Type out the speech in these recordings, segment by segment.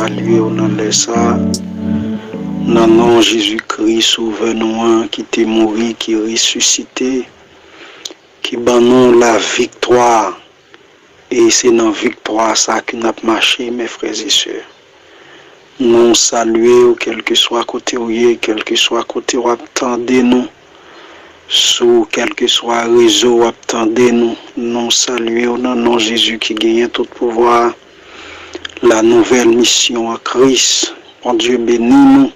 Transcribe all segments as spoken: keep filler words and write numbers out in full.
Salye w nan lè sa a, nan non Jezi Kris, Sovè nou an, ki te mouri, ki resisite, ki ban nou laviktwa. E se nan viktwa sa ke n ap mache, mes frères et sœurs. Nou salye w, kèlkeswa kote w ye, kèlkeswa kote w ap tande nou, sou kèlkeswa rezo w ap tande nou, nou salye w nan non Jezi ki genyen tout pouvwa a. La nouvelle mission en Christ. Bondye beni nou.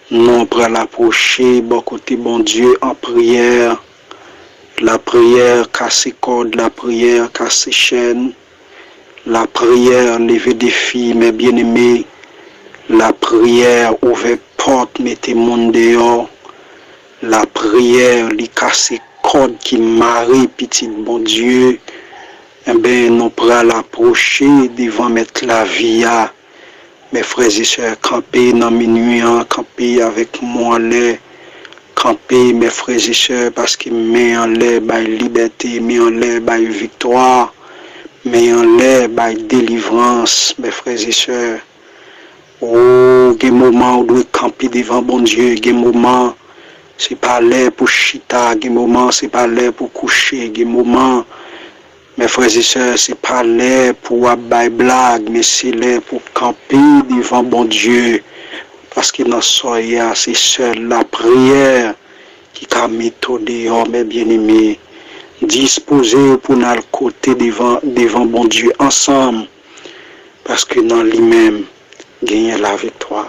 Nou pral apwoche bò kote Bondye an priyè. Lapriyè kase kòd, lapriyè kase chèn, lapriyè leve defi, mes bien-aimés, lapriyè ouvè pòt, mete moun deyò, lapriyè li kase kòd ki mare pitit Bondye. Enben, nou pral apwoche devan Mèt lavi a. Mes frères et sœurs, kanpe nan minwi an, kanpe avèk mo anlè. Kanpe, mes frères et sœurs, paske men anlè bay libète, men anlè bay viktwa, men anlè bay delivrans, mes frères et sœurs. O, gen moman ou dwe kanpe devan Bondye, gen moman se pa lè pou chita, gen moman se pa lè pou kouche, gen moman, mes frères et sœurs, se pa lè pou w ap bay blag, men se lè pou w kanpe devan Bondye. Paske nan sa w ye a, se sèl lapriyè ki ka mete w deyò, mes bien-aimés. Dispoze w pou n al kote devan, devan Bondye ansanm, paske nan li menm, genyen laviktwa.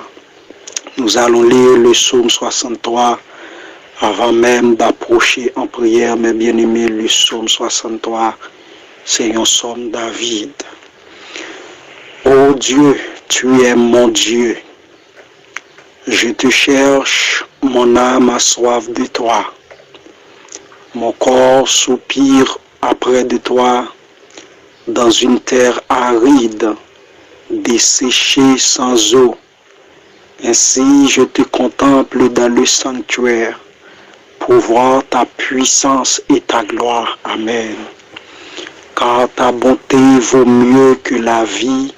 Nous allons lire le psaume soixante-trois avant même d'approcher en prière, mes bien-aimés, le psaume soixante-trois, c'est un psaume David. Ô Dieu, tu es mon Dieu. Je te cherche, mon âme a soif de toi. Mon corps soupire après de toi dans une terre aride, desséchée sans eau. Ainsi, je te contemple dans le sanctuaire pour voir ta puissance et ta gloire. Amen. Car ta bonté vaut mieux que la vie,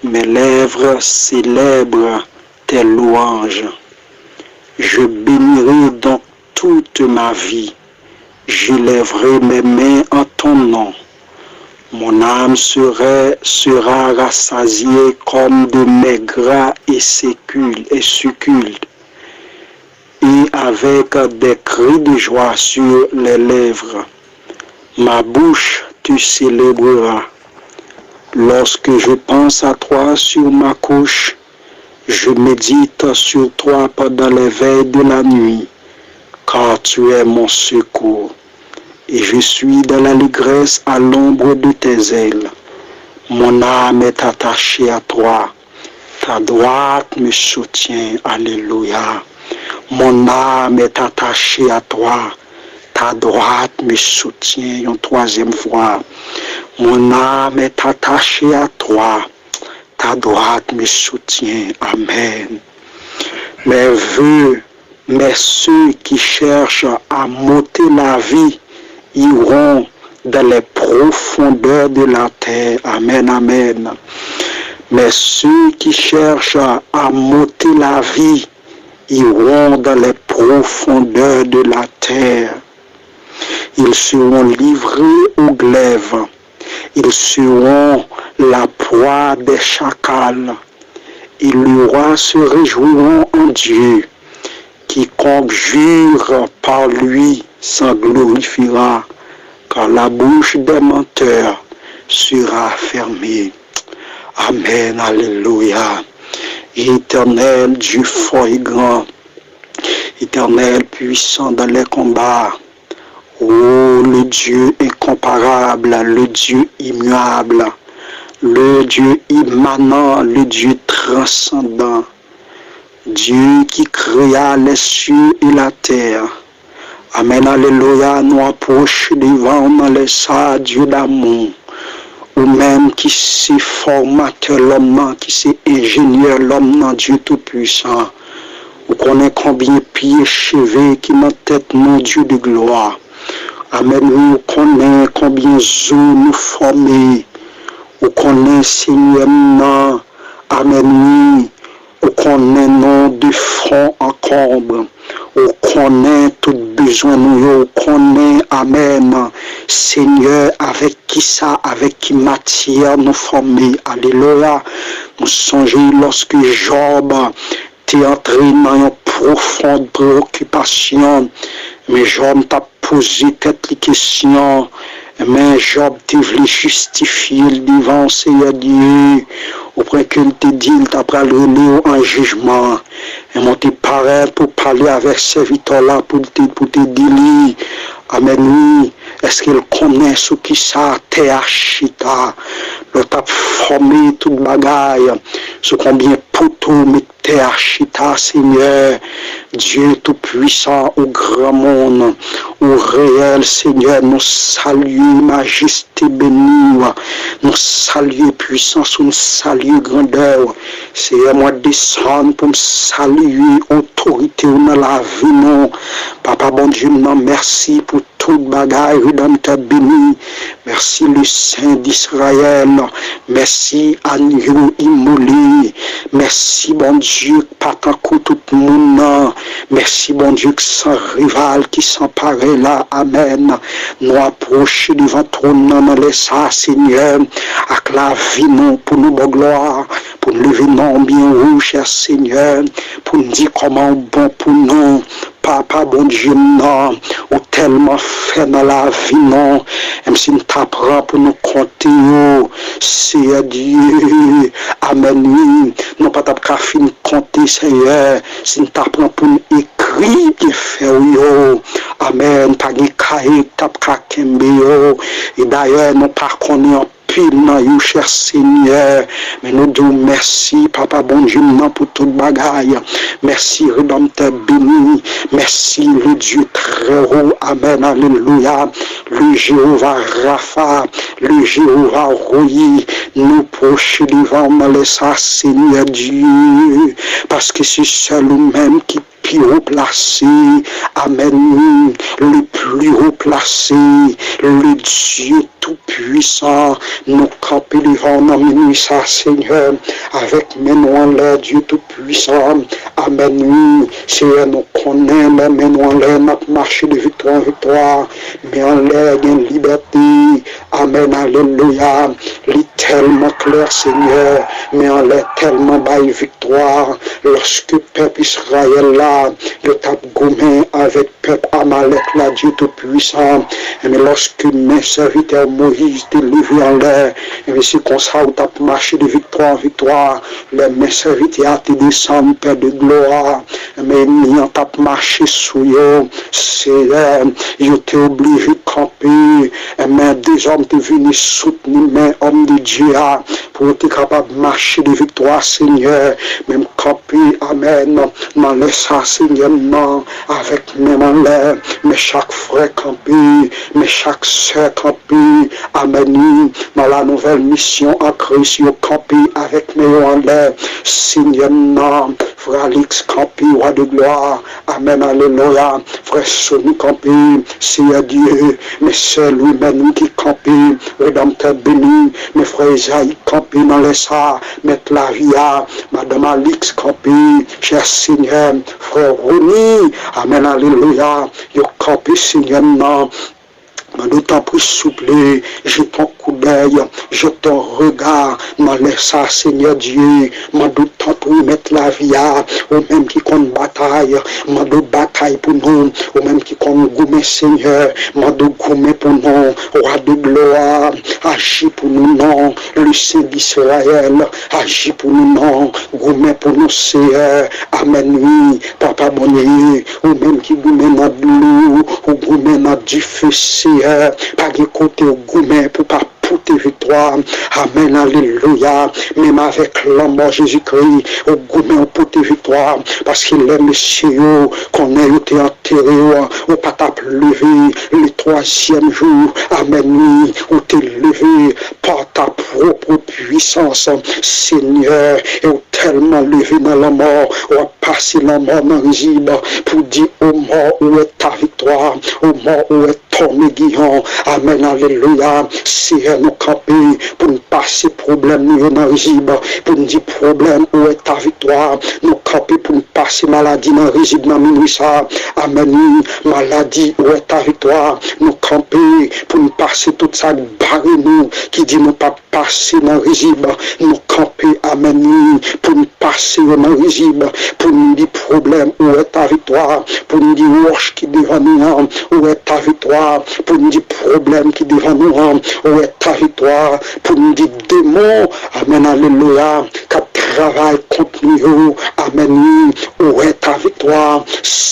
mes lèvres célèbrent tes louanges. Je bénirai donc toute ma vie, j'élèverai mes mains en ton nom. Mon âme serait, sera rassasiée comme de mets gras et sécule, et succulent, et avec des cris de joie sur les lèvres. Ma bouche te célébrera. Lorsque je pense à toi sur ma couche, je médite sur toi pendant les veilles de la nuit, car tu es mon secours. Et je suis dans l'allégresse à l'ombre de tes ailes. Mon âme est attachée à toi. Ta droite me soutient. Alléluia. Mon âme est attachée à toi. Ta droite me soutient. Yon twazyèm fwa. Mon âme est attachée à toi. Ta droite me soutient. Amen. Mes voeux, mais ceux qui cherchent à m'ôter la vie iront dans les profondeurs de la terre. Amen, amen. Mais ceux qui cherchent à m'ôter la vie iront dans les profondeurs de la terre. Ils seront livrés au glaive. Ils seront la proie des chacals. Et le roi se réjouiront en Dieu. Quiconque jure par lui s'en glorifiera, car la bouche des menteurs sera fermée. Amen, alelouya. Etènèl, Dye fò e gran, Etènèl, puissant dans les combats, oh, le Dieu incomparable, le Dieu immuable, le Dieu immanent, le Dieu transcendant, Dieu qui créa les cieux et la terre. Amen, alelouya, nou apwoche devan w nan lè sa a, Dye damou. Ou menm ki se fòmatè lòm nan, ki se enjenyè lòm nan, Dye Toupuisan. Ou konnen konbyen pye cheve ki nan tèt nou, Dye de glwa. Amèn, wi, ou konnen konbyen zo nou fòme. Ou konnen, Senyè m nan, Amèn, wi. Ou konnen nou de fon an konb. Ou konnen tout bezwen nou yo. Ou konnen, amèn. Senyè, avèk kisa, avèk ki matyè nou fòme. Alelouya. Nou sonje lòske Jòb te antre nan yon pwofon preokipasyon, men Jòb t ap poze tèt li kesyon, men Jòb te vle jistifye l devan Seyè Dye, oprè ke l te di l ta pral rele w an jijman. Men w te parèt pou pale avèk sèvitè w la pou l te, pou te di li, amèn, wi, èske l konnen sou kisa tè a chita? Lè w t ap fòme tout bagay, sou konbyen poto w met tè a chita, Senyè, Dye Toupwisan, ou granmoun, ou reyèl, Senyè, nou salye majeste beni w, nou salye pwisans ou, nou salye grandè w. Seyè, mwen desann pou m salye otorite w nan lavi nou. Papa Bondye m nan, mèsi pou tout bagay, Redanmtè beni. Mèsi, le Sen Disrayèl. Mèsi, anyo imole. Mèsi, Bondye k pa tankou tout moun nan. Mèsi, Bondye k san rival, ki san parèy la. Amèn. Nou apwoche devan twòn nan nan lè sa a, Senyè, ak lavi nou pou nou ba w glwa, pou n leve non w byen wo, chè Senyè, pou n di kòman w bon pou nou. Papa Bondye m nan, ou tèlman fè nan lavi nou. Menm si n ta pran pou nou konte yo, Seyè Dye, amèn, wi, nou pa t ap ka fin konte, Seyè, si n ta pran pou n ekri byenfè w yo. Amèn, pa gen kaye k t ap ka kenbe yo. E dayè, nou pa konnen anpil nan yo, chè Senyè, men nou di w mèsi, Papa Bondye m nan, pou tout bagay. Mèsi, Redanmtè beni. Mèsi, le Dieu très haut. Amèn, alelouya. Le Jewova Rafa, le Jewova Royi, nou pwoche devan w nan lè sa, Senyè Dye, paske se sèl ou menm ki pi wo plase. Amèn. Le plus haut placé, le Dieu Tout-Puissant, nou kanpe devan w nan minwi sa, Senyè, avèk men nou anlè, Dye Tout-Puissant. Amèn, wi. Seyè, nou konnen lè men nou anlè, n ap mache de viktwa an viktwa. Men anlè gen libète. Amèn, alelouya. Li tèlman klè, Senyè, men anlè tèlman bay viktwa. Lòske pèp Izrayèl la, yo t ap goumen avèk pèp Amalèk la, Dye Toupwisan, enben, lòske men sèvitè w Moyiz te leve anlè, enben, se konsa w t ap mache de viktwa an viktwa. Lè men sèvitè a te desann, Pè de glwa, enben, ènmi an t ap mache sou yo. Seyè, yo te oblije kanpe. Enben, dezòm te vini soutni men òm de Dye a pou yo te kapab mache de viktwa, Senyè. Men m kanpe, amèn, nan lè sa, Senyè m nan, avèk men m anlè, men chak frè kanpe, men chak sè kanpe, amèn, wi, nan la nouvèl misyon an Kris, yo kanpe avèk men yo anlè, Senyè m nan, frè Alix kanpe, wa de glwa, amèn, alelouya, frè Sony kanpe, Seyè Dye, men sè Louis Menn ki kanpe, Redanmtè beni, men frè Ezayi kanpe nan lè sa, mèt lavi a, madanm Alix kanpe, chè Senyè, frè Rony, amèn, alelouya, yo kanpe, Senyè m nan, mande w tanpri souple, jete yon koudèy, jete yon rega nan lè sa, Senyè Dye, mande w tanpri mèt lavi a, ou menm ki konn batay, mande w batay pou nou, ou menm ki konn goumen, Senyè, mande w goumen pou nou, wa de glwa, aji pou nou non, le Sen Disrayèl, aji pou nou non, goumen pou nou, Seyè, amèn, wi, Papa Bondye, ou menm ki goumen nan dlo, ou goumen nan dife, Seyè, pa gen kote w goumen pou pa pote viktwa. Amèn, alelouya. Menm avèk lanmò Jezikri, ou goumen, ou pote viktwa. Paske lè mesye yo konnen yo te antere w, ou pa t ap leve le twazyèm jou. Amèn, wi, ou te leve pa ta pwòp pwisans, Senyè, e w tèlman leve nan lanmò, w ap pase lanmò nan rizib pou di, o mò, où est ta victoire? O mò, où est ton aiguillon? Amèn, alelouya. Seyè, nou kanpe pou n pase pwoblèm nou yo nan rizib, pou n di pwoblèm ou wè ta viktwa. Nou kanpe pou n pase maladi nan rizib nan minwi sa. Amèn wi, maladi ou wè ta viktwa. Nou kanpe pou n pase tout sa k bare nou, ki di nou p ap pase nan rizib. Nou kanpe, amèn wi, pou n pase yo nan rizib, pou n di pwoblèm ou wè ta viktwa, pou n di wòch ki devan nou an ou wè ta viktwa, pou n di pwoblèm ki devan nou an ou wè ta viktwa, pou n di demon, amèn, alelouya, k ap travay kont nou yo, amèn wi, ou wè ta viktwa.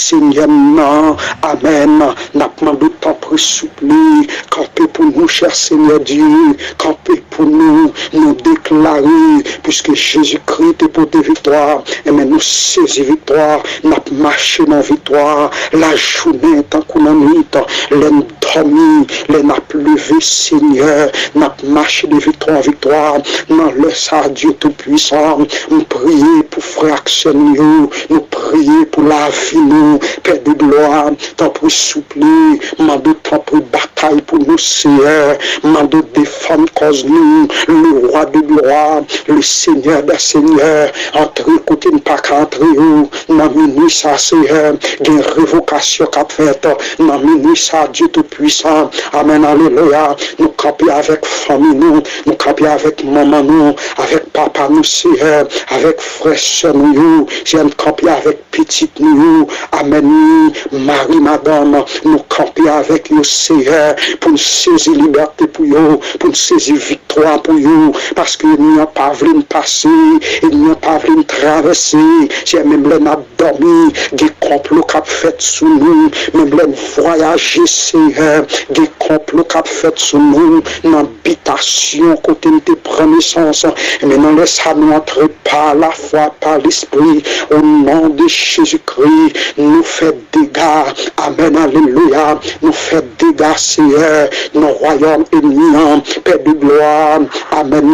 Senyè m nan, amèn, n ap mande w tanpri souple, kanpe pou nou, chè Senyè Dye, kanpe pou nou, nou deklare, piske Jezikri te pote viktwa, enben nou sezi viktwa, n ap mache nan viktwa, lajounen tankou lannwit, lè n dòmi, lè n ap leve, Senyè, n ap mache de viktwa an viktwa, nan lè sa, Dye Toupisan, m priye pou frè ak sè nou yo, nou priye pou lavi nou, Pè de glwa, tanpri souple, mande w tanpri batay pou nou, Seyè, mande w defann kòz nou, le roi de gloire, le Seigneur des seigneurs, antre kote n pa ka antre yo, nan minwi sa, Seyè, gen revokasyon k ap fèt, nan minwi sa, Dye Toupisan, amèn, alelouya, nou kanpe avèk fanmi nou, nou kanpe avèk manman nou, avèk papa nou, Seyè, avèk frè, sè nou yo, Seyè, n kanpe avèk pitit nou yo, amèn wi, mari, madanm, nou kanpe avèk yo, Seyè, pou n sezi libète pou yo, pou n sezi viktwa pou yo, paske ènmi an pa vle n pase, ènmi an pa vle n travèse, Seyè, menm lè n ap dòmi, gen konplo k ap fèt sou nou, menm lè n vwayaje, Seyè, gen konplo k ap fèt sou nou, nan bitasyon kote n te pran nesans, men nan lè sa nou antre pa lafwa, pa Lespri, o non de Jezikri, nou fè dega. Amèn, alelouya. Nou fè dega, Seyè, nan wayòm ènmi an. Pè de glwa, amèn.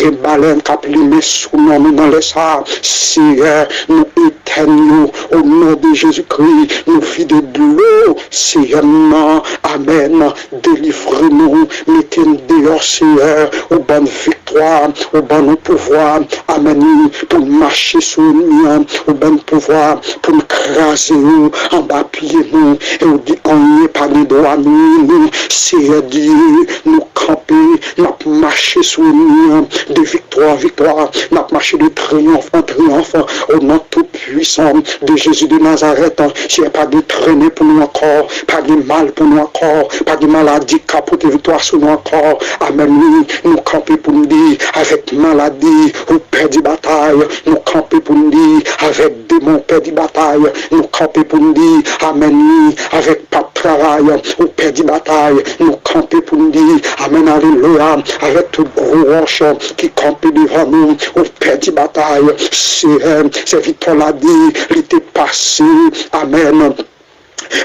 Gen balèn k ap limen sou non nou nan lè sa. Seyè, nou etèn yo. O non de Jezikri, nou vide dlo, Seyè m nan. Amèn. Delivre nou, mete n deyò, Seyè. Ou ban n viktwa, ou ban nou pouvwa, amèn, pou n mache sou ènmi an, ou ban n pouvwa pou n kraze yo anba pye nou, e ou di anyen pa gen dwa nwi nou. Seyè Dye, nou kanpe, n ap mache sou ènmi an, de viktwa an viktwa, n ap mache de triyonf an triyonf, o non tou pwisan de Jezi de Nazarèt. Seyè, pa gen trennen pou nou ankò, pa gen mal pou nou ankò, pa gen maladi k ka pote viktwa sou nou ankò. Amèn wi, nou kanpe pou n di, avèk maladi, ou pèdi batay. Nou kanpe pou n di, avèk demon, ou pèdi batay. Nou kanpe pou n di, amèn wi, avèk pa travay, ou pèdi batay. Nou kanpe pou n di, amèn, alelouya, avèk tout gwo wòch ki kanpe devan nou, ou pèdi batay. Seyè, sèvitè w la di, li te pase, amèn.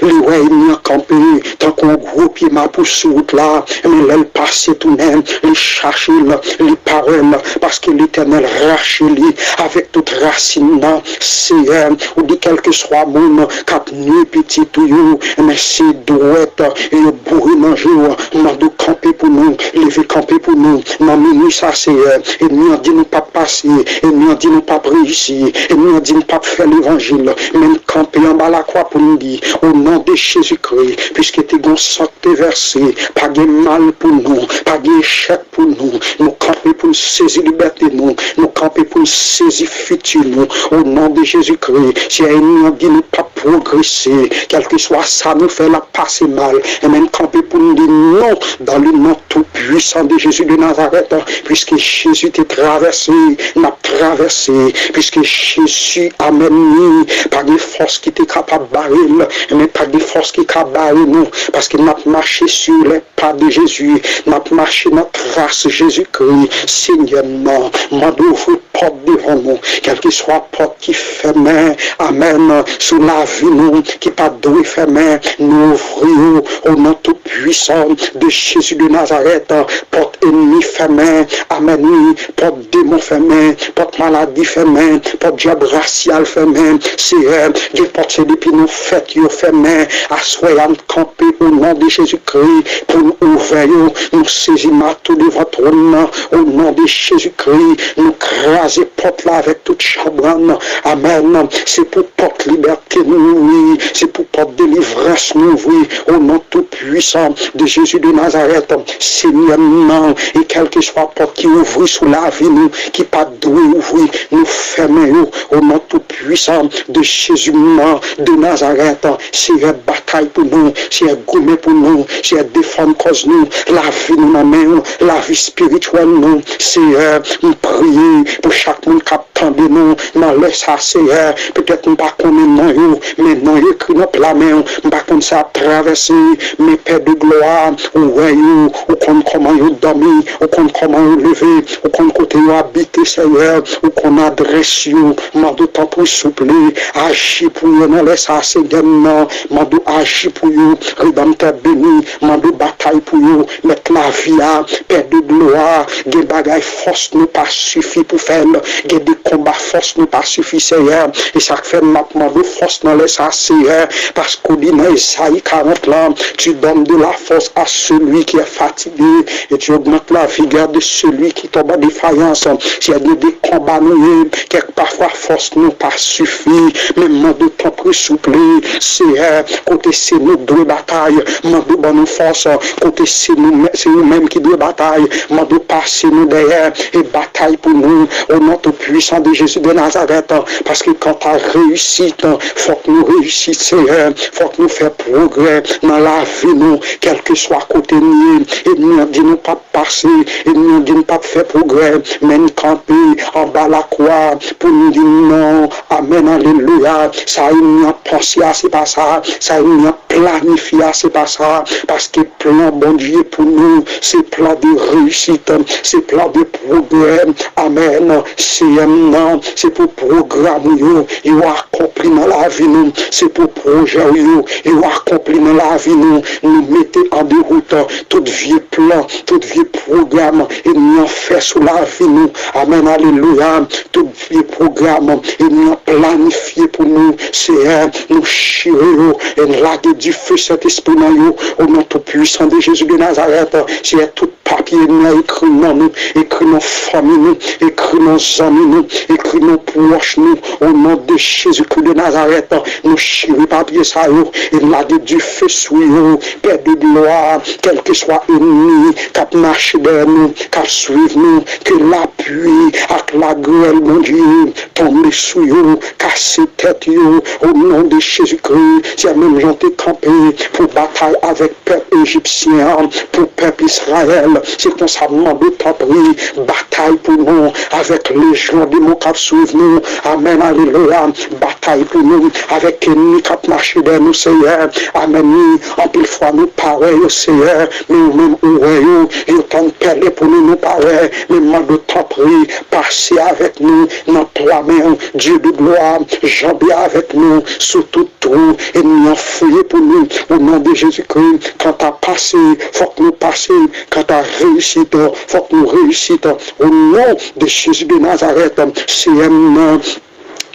Li wè ènmi an kanpe tankou yon gwo pye mapou sou wout la, men lè l pase tounen, li chache l, li pa wè l, paske Letènèl rache li avèk tout rasin nan. Seyè, ou di kèlkeswa moun k ap nwi pitit ou yo, men se dwèt yo boure nan je w. Mande w kanpe pou nou, leve kanpe pou nou. Nan minwi sa, Seyè, ènmi an di nou p ap pase, ènmi an di nou p ap reyisi, ènmi an di n p ap fè levanjil. Men n kanpe anba lakwa pou n di, o non de Jezikri, piske te gen yon san k te vèse, pa gen mal pou nou, pa gen echèk pou nou. Nou kanpe pou n sezi libète nou. Nou kanpe pou n sezi fiti nou. O non de Jezikri, si ènmi an di nou p ap pwogrese, kèlkeswa sa nou fè, l ap pase mal. Enben, n kanpe pou n di non, dans le nom tout puissant de Jésus de Nazareth, piske Jezi te travèse, n ap travèse, piske Jezi, amèn, wi, pa gen fòs ki te kapab bare l, enben, pa gen fòs ki ka bare nou, paske n ap mache sur les pas de Jésus, n ap mache nan tras Jezikri, Senyè m nan, mande w ouvri pòt devan nou, kèlkeswa pòt ki fèmen, amèn, sou lavi vi nou ki pa dwe fèmen, nou ouvri yo o non tou pwisan de Jezi de Nazarèt. Pòt ènmi fèmen, amèn, wi, pòt demon fèmen, pòt maladi fèmen, pòt dyab rasyal fèmen. Seyè, gen pòt se depi nou fèt yo fèmen. Aswè a n kanpe o non de Jezikri pou n ouvè yo. Nou sezi mato devan twòn nan o non de Jezikri. Nou kraze pòt la avèk tout chabran. Amèn. Se pou pòt libète nou ouvri. Se pou pòt delivrans nou ouvri o non tou pwisan de Jezi de Nazarèt. Senyè m nan, e kèlkeswa pòt ki ouvri sou lavi nou, ki pa dwe ouvri, nou fèmen yo o non tou pwisan de Jezi m nan de Nazarèt. Seyè, batay pou nou, Seyè, goumen pou nou, Seyè, defann kòz nou, lavi nou nan men w, lavi espirityèl nou. Seyè, m priye pou chak moun k ap tande nou nan lè sa, Seyè. Petèt m pa konnen non yo, men non yo ekri nan pla men w. M pa konn sa y ap travèse, men Pè de glwa, ou wè yo, ou konn kòman yo dòmi, ou konn kòman yo leve, ou konn kote yo abite, Seyè, ou konn adrès yo. Mande w tanpri, souple, aji pou yo nan lè sa, Senyè m nan. Mande w aji pou yo, Redanmtè beni. Mande w batay pou yo, Mèt lavi a, Pè de glwa. Gen bagay fòs nou pa sifi pou fè l. Gen de konba fòs nou pa sifi, Seyè. E sa k fè m ap mande w fòs nan lè sa, Seyè, paske w di nan Ezayi karant lan, tu donnes de la force à celui qui est fatigué et tu augmentes la vigueur de celui qui tombe en défaillance. Seyè, gen de konba nou ye, kèk pafwa fòs nou pa sifi, men mande w tanpri, souple, Seyè, kote se nou k dwe batay, mande w ban nou fòs, kote se nou, se ou menm ki dwe batay, mande w pase nou dèyè e batay pou nou, o non tou pwisan de Jezi de Nazarèt, paske kanta reyisit, fòk nou reyisit, Seyè, fòk nou fè pwogrè nan lavi nou, kèlkeswa kote n ye, ènmi an di nou p ap pase, ènmi an di n p ap fè pwogrè, men n kanpe anba lakwa pou n di non, amèn, alelouya, sa ènmi an panse a, se pa sa, sa ènmi an planifye a, se pa sa, paske plan Bondye pou nou, se plan de reyisit, se plan de pwogrè. Amèn. Seyè m nan, se pou pwogram ou yo, yo akonpli nan lavi nou, se pou pwojè ou yo, yo akonpli nan lavi nou. Nou mete an dewout tout vye plan, tout vye pwogram ènmi an fè sou lavi nou. Amèn, alelouya. Tout vye pwogram ènmi an planifye pou nou, Seyè, nou chire yo e n lage dife Sentespri nan yo, o non tou pwisan de Jezi de Nazarèt. Seyè, tout papye ènmi an ekri non nou, ekri non fanmi nou, ekri non zanmi nou, ekri non pwòch nou, o non de Jezikri de Nazarèt, nou chire papye sa yo e n lage dife sou yo, Pè de glwa, kèlkeswa ènmi k ap mache dèyè nou, k ap swiv nou, ke lapli ak lagrèl Bondye tonbe sou yo, kase tèt yo, o non de Jezikri. Se menm jan w te kanpe pou batay avèk pèp ejipsyen an, pou pèp Izrayèl, se konsa m mande w, tanpri, batay pou nou avèk lejyon demon k ap swiv nou. Amèn, alelouya. Batay pou nou avèk ènmi k ap mache dèyè nou, Seyè. Amèn, wi. Anpil fwa nou pa wè yo, Seyè, men ou menm ou wè yo. Yo tann pèlen pou nou, nou pa wè. Men m mande w, tanpri, pase avèk nou nan pla men w, Dye de glwa, janbe avèk nou sou tout twou ènmi an fouye pou nou, o non de Jezikri. Kanta pase, fòk nou pase. Kanta reyisit, fòk nou reyisit, o non de Jezi de Nazarèt. Seyè m nan,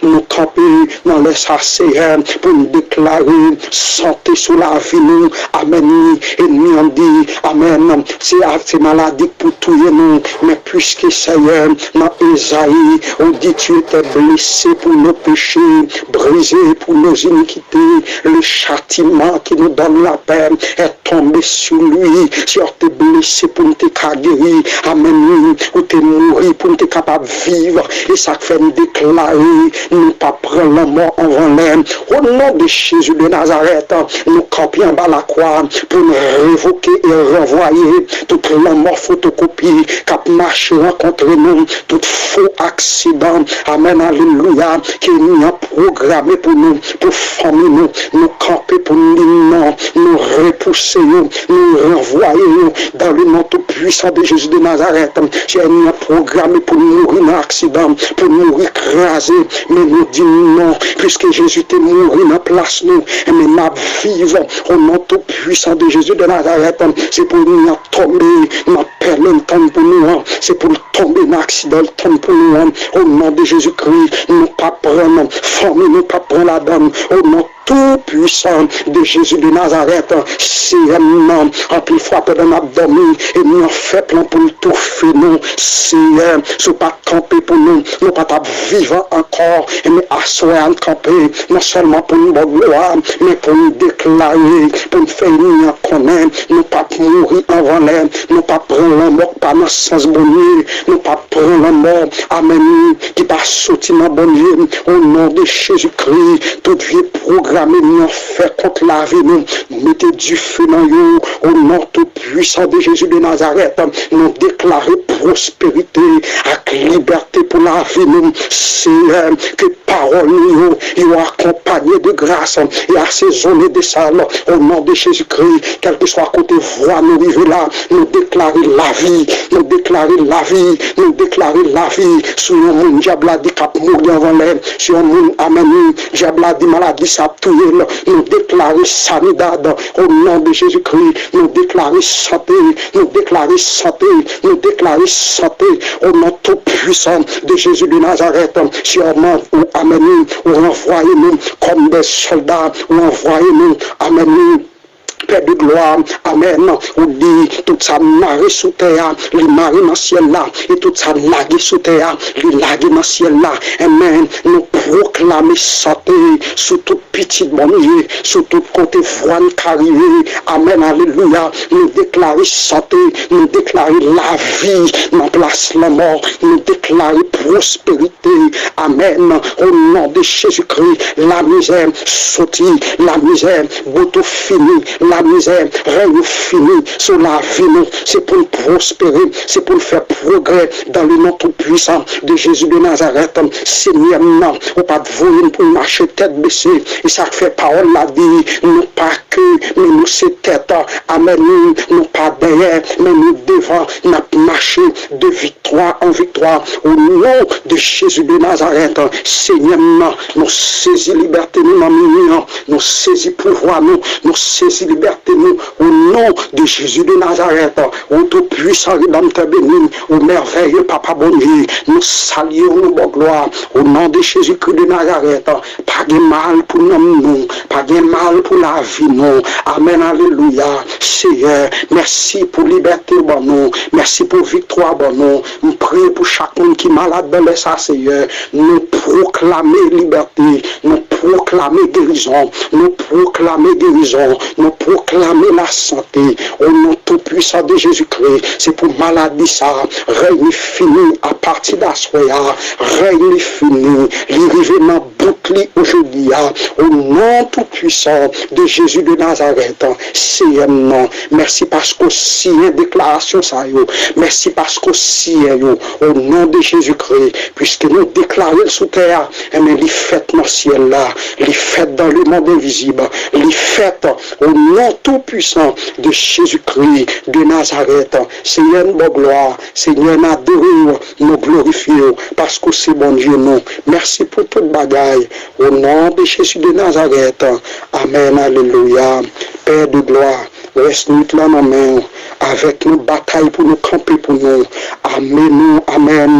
nou kanpe nan lè sa, Seyè, pou n deklare sante sou lavi nou. Amèn, wi. Ènmi an di, amèn, se, se maladi k pou touye nou. Men piske, Seyè, nan Ezayi, ou di, tu étais blessé pour nos péchés, brisé pour nos iniquités. Le châtiment qui nous donne la paix est tombé sur lui. Seyè, w te blese pou n te ka geri. Amèn, wi. Ou te mouri pou n te kapab viv. E sa k fè n deklare, nou p ap pran lanmò anvan lè. O non de Jezi de Nazarèt, nou kanpe anba lakwa pou n revoke e ranvwaye tout lanmò fotokopi k ap mache rankontre nou, tout fo aksidan, amèn, alelouya, ke ènmi an pwograme pou nou, pou fanmi nou. Nou kanpe pou n di non, nou repouse yo, nou ranvwaye yo, dans le nom tout puissant de Jésus de Nazareth. Seyè, ènmi an pwograme pou n mouri nan aksidan, pou n mouri kraze, men nou di non, piske Jezi te mouri nan plas nou, enben n ap viv o non tou pwisan de Jezi de Nazarèt. Se pou enmi an tonbe nan pèlen l tann pou nou an, se pou l tonbe nan aksidan l tann pou nou an. O non de Jezi Kri, nou p ap pran fanmi, nou p ap pran ladann. O non tou pwisan de Jezi de Nazarèt, Seyè m nan, anpil fwa pandan n ap dòmi, enmi an fè plan pou l toufe nou. Seyè, si w pa t kanpe pou nou, nou pa t ap vivan ankò. Enben aswè a n kanpe, non sèlman pou n ba w glwa, men pou n deklare, pou n fè enmi an konnen, nou p ap mouri anvan lè, nou p ap pran lanmò k pa nan sans Bondye, nou p ap pran lanmò, amèn, ki pa soti nan Bondye. O non de Jezi Kri, tout vye pwogram enmi an fè kont lavi nou, nou mete dife nan yo. O non tou pwisan de Jezi de Nazarèt, nou deklare pwosperite ak libète pou lavi nou. Seyè, ke pawòl nou yo, yo akonpanye de gras e asezone de sèl. O non de Jezi Kri, kèlkeswa kote vwa nou rive la, nou deklare lavi, nou deklare lavi, nou deklare lavi sou yon moun dyab la di k ap mouri anvan lè, sou yon moun, amèn, dyab la di maladi sa ap touye l, nou deklare sanidad. O non de Jezi Kri, nou deklare sante, nou deklare sante, nou deklare sante. O non tou pwisan de Jezi de Nazarèt, sèman ou, amèn, ou ranvwaye nou kòm de sòlda, ou ranvwaye nou, amèn, Pè de glwa, amèn. Ou di, tout sa mare sou tè a, li mare nan syèl la, e tout sa lage sou tè a, li lage nan syèl la. Amèn. Nou pwoklame sante sou tout pitit Bondye, sou tout kote vwa n ka rive. Amèn, alelouya. Nou deklare sante, nou deklare lavi nan plas lanmò, nou deklare pwosperite. Amèn. O non de Jezi Kri, lamizè soti, lamizè bout ou fini, lamizè rèy ou fini sou lavi nou. Se pou n pwospere, se pou n fè pwogrè dans le nom tout puissant de Jésus de Nazareth. Senyè m nan, ou pa t voye n pou n mache tèt bese. E sa k fè pawòl la di, nou pa ke, men nou se tèt. Amèn. Nou pa dèyè, men nou devan. N ap mache de viktwa an viktwa. O non de Jezi de Nazarèt, Senyè m nan, nou sezi libète nou nan minui an. Nou sezi pouvwa nou. Nou sezi libète nou. O non de Jezi de Nazarèt, o tou pwisan Redanmtè beni, o mèvèye Papa Bondye, nou salye w, nou ba w glwa. O non de Jezi Kri de Nazarèt, pa gen mal pou nanm nou, pa gen mal pou lavi nou. Amèn, alelouya. Seyè, mèsi pou libète w ban nou. Mèsi pou viktwa w ban nou. M priye pou chak moun ki malad nan lè sa, Seyè. Nou pwoklame libète, nou pwoklame gerizon, nou pwoklame gerizon, nou pwoklame lasante. O non tou pwisan de Jezi Kri, se pou maladi sa rèy li fini apati d aswè a. Rèy li fini, li rive nan bout li ojodi a. O non tou pwisan de Jezi de Nazarèt, Seyè m nan, mèsi paske w siyen deklarasyon sa yo. Mèsi paske w siyen yo. O non de Jezi Kri, piske nou deklare l sou tè a, enben li fèt nan syèl la, li fèt dans le monde invisible, li fèt o non tou pwisan de Jezi Kri de Nazarèt. Senyè n ba w glwa, Senyè n adore w, nou glorifye w, paske w se Bondye nou. Mèsi pou tout bagay. O non de Jezi de Nazarèt. Amèn, alelouya. Pè de glwa, rès nwit la nan men w. Avèk nou batay pou nou kanpe pou nou. Ame nou, amèn,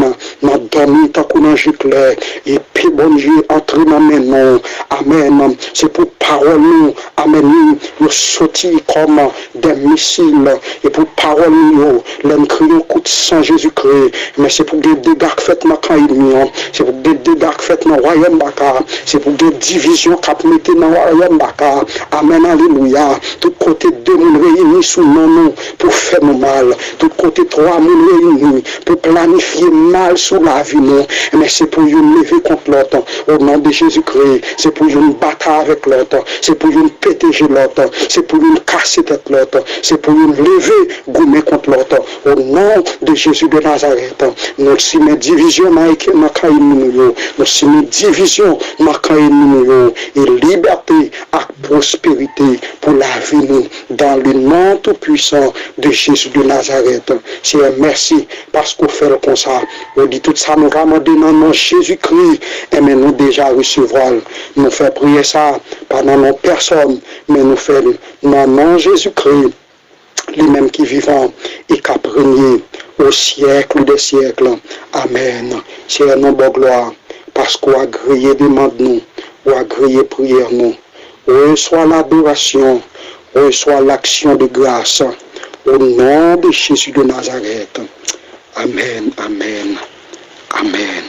nan dòmi tankou nan je klè. Epe Bondye antre nan men nou. Amèn. Se pou pawòl nou, amèn, yo soti kòm de misil. E pou pawòl nou yo, lè n kriye yon kout san Jezikri, men se pou gen dega k fèt nan kan ènmi an. Se pou gen dega k fèt nan wayòm baka. Se pou gen divizyon k ap mete nan wayòm baka. Amèn, alelouya. Tout kote de moun reyini sou non nou pou fè nou mal. Tout kote twa moun reyini pou planifye mal sou lavi nou. Men se pou youn leve kont lòt. O non de Jezikri, se pou youn batay avèk lòt. Se pou youn pete je lòt. Se pou youn kase tèt lòt. Se pou youn leve goumen kont lòt. O non de Jezi de Nazarèt, nou simen divizyon nan, nan kan ènmi nou yo. Nou simen divizyon nan kan ènmi nou yo. E libète ak pwosperite pou lavi nou, dans le nom tout puissant de Jésus de Nazareth. Seyè, mèsi paske w fè l konsa. Ou di tout sa nou ka mande nan non Jezikri, enben nou deja resevwa l. Nou fè priyè sa, pa nan non pèsòn, men nou fè l nan non Jezikri, li menm ki vivan e k ap renye au siècle des siècles. Amèn. Seyè, nou ba w glwa, paske w agreye demann nou, w agreye priyè nou. Reçois l'adoration, reçois l'action de grâce, au nom de Jésus de Nazareth. Amèn, amèn, amèn.